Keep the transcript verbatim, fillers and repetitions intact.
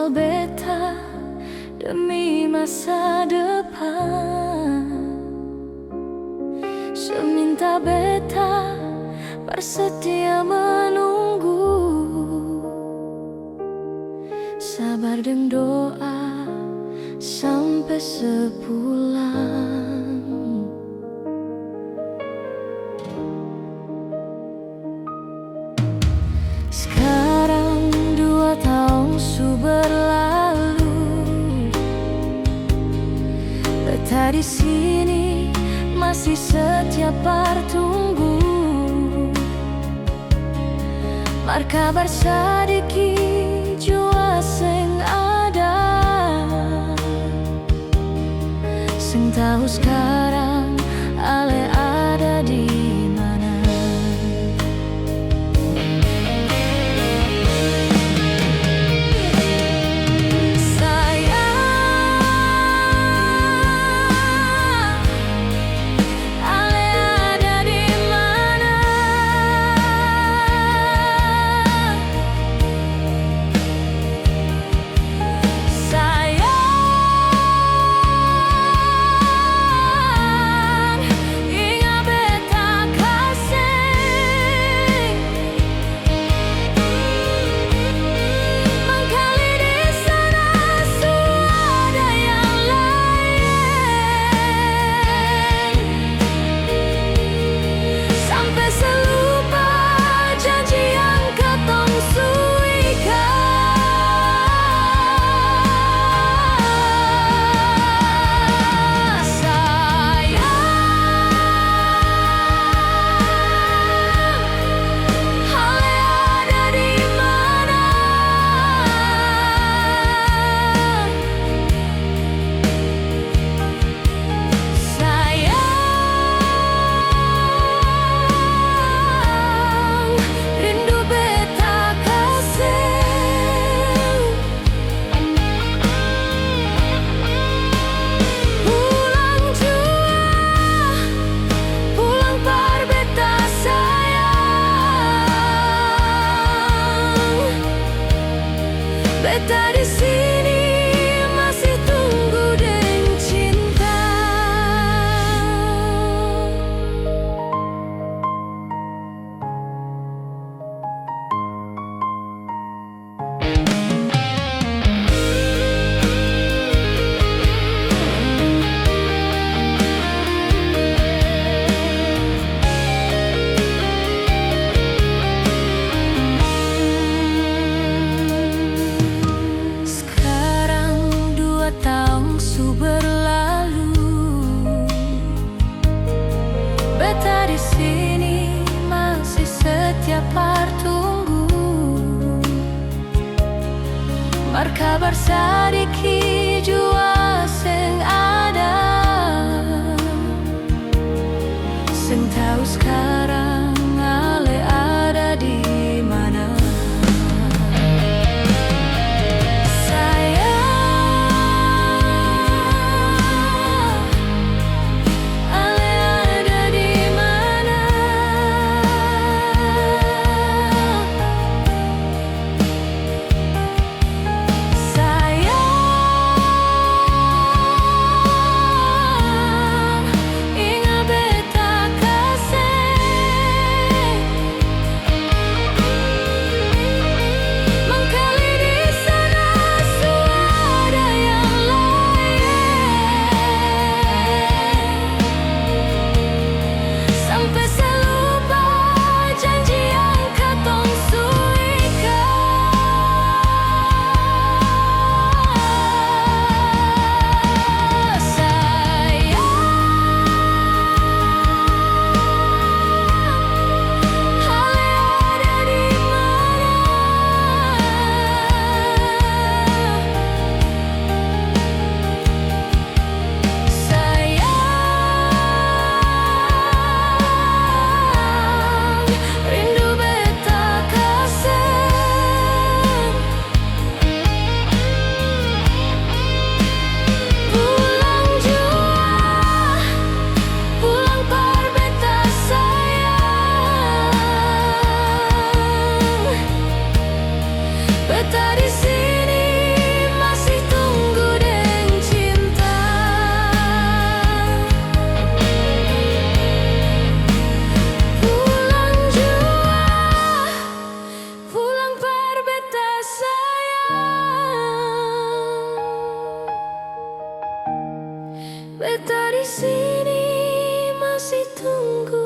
Beta demi masa depan. Seminta beta bersetia menunggu, sabar deng doa sampe sepulang. Skarang dua taong su berlalu, beta di sini masih setia par tunggu. Mar kabar sadiki jua seng ada. Seng tau skarang ale ada di mana. Sayang, ale ada di mana? Sayang, inga beta kaseng. Mangkali di sana su ada yang laeng. Sampe se lupa janji yang katong su ikat. Sayang, ale ada di mana? Sayang, rindu beta kaseng. Pulang jua, pulang par beta sayang. Beta di sini masih tunggu deng cinta. Skarang dua taong su berlalu, beta di sini masih setia par tunggu. Mar kabar sadiki jua seng ada. Seng tau skarang ale ada di mana. Sayang, ale ada di mana? Sayang, inga beta kaseng. Beta di sini masih tunggu